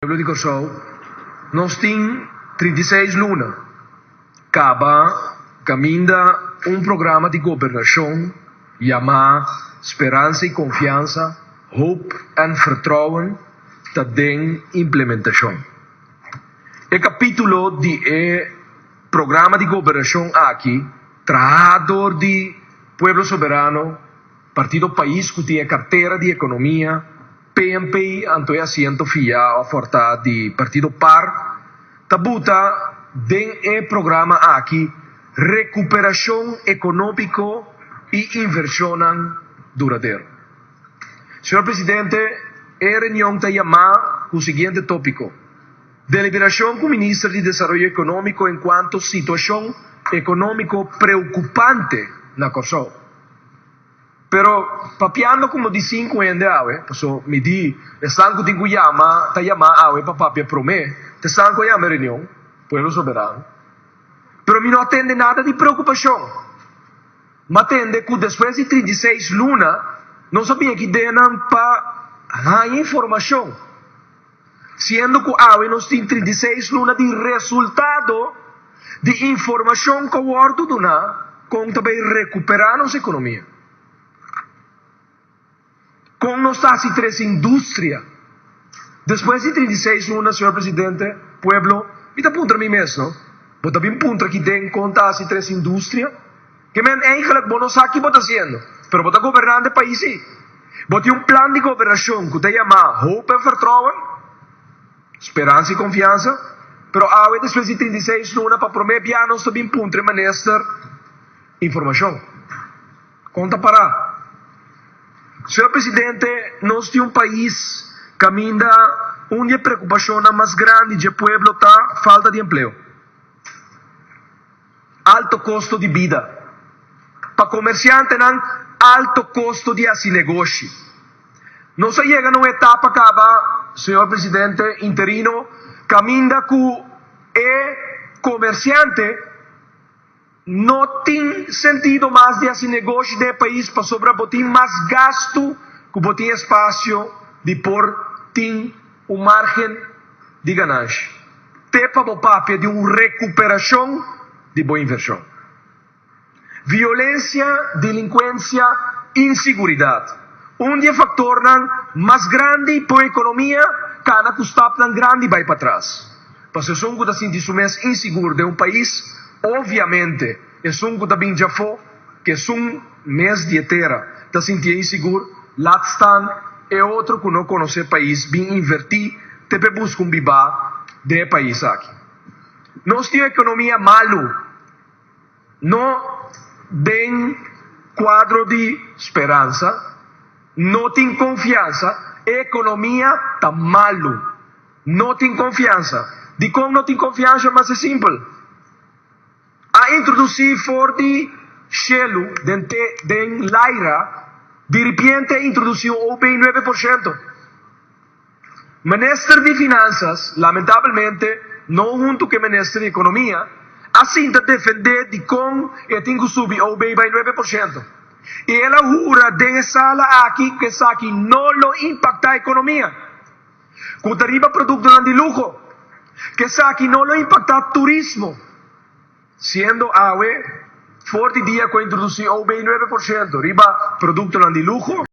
Pueblo di Kòrsou, nos tin 36 luna kaba kaminda un programa di gobernashon yamá Speransa i Konfiansa, Hoop en Vertrouwen, ta den implementashon. E kapítulo di e programa di gobernashon aki trahá dor di Pueblo Soberano, Partido Pais ku tin e kartera di ekonomia, PNP anto e asiento fia of forta di partido par ta buta den e programa aki recuperacion economico y inversionnan duradero. Señor Presidente, e reunion ta yama cu siguiente topico, Deliberacion cu Minister di Desaroyo Economico encuanto situacion economico preocupante na Corsou. Pero papiando como di sinku hende awe, paso mi di esnan cu tin cu yama ta yama awe pa papia prome, ta esnan cu a yama e reunion, Pueblo Soberano. Pero mi no a tende nada di preocupacion. M'a tende cu despues di 36 luna nos a bin aki den nan pa haña informacion. Siendo cu awe nos tin 36 luna di resultado di informacion cu a wordo duna con ta bay recupera nos economia. Con nos ta haci trece industria. Despues di 36 luna, señor Presidente, pueblo, mi ta puntra mi mes, no? Bo ta bin puntra aki den con ta haci trece industria? Ke men eigenlijk bo no sa ki bo ta haciendo, pero bo ta gobernando e pais si. Bo tin un plan di gobernacion cu ta yama Hoop en Vertrouwen, Speransa y Confiansa, pero awe despues di 36 luna pa prome bia nos ta bin puntra e minister informacion. Con ta para? Señor Presidente, nos tin un pais caminda un di e preocupacionnan mas grandi dje pueblo ta falta di empleo. Alto kosto di bida. Pa komersiantenan, alto kosto di hasi negoshi. Nos a yega na un etapa kaba, señor presidente interino, kaminda ku e komersiante no tin sentido mas di hasi negoshi den e pais pasobra bo tin mas gastu ku bo tin espasio di por tin un margen di gananshi. Te pa bo papia di un rekuperashon di bo invershon. Violensia, delinkuensia, insiguridat. Un di e faktornan mas grandi pa un ekonomia kana ku stapnan grandi bai patras. Pasobra esun ku ta sinti su mes insigur den un pais, obviamente esun ku ta bin djafó ku esun mes di e tera ta sintié insigur, laat staan e otro ku no konosé pais bin invertí te p'e buska un bibá den e pais aki. Nos tin un ekonomia malu, no den kuadro di speransa, no tin konfiansa, e ekonomia ta malu, no tin konfiansa. Dikon no tin konfiansa? Mas e simpel. A introdusí for di shelu den te den laira, diripiente a introdusí un OB 9%. Minister di Finansas, lamentabelmente no huntu ku e Minister di Ekonomia, a sinta defendé dikon e tin ku subi OB bai 9%. I el a hura den e sala aki ku esaki no lo impaktá ekonomia, ku ta riba produktonan di luho, ku esaki no lo impaktá turismo, siendo awe for di dia ku a introdusí OB 9% riba produktonan di luho.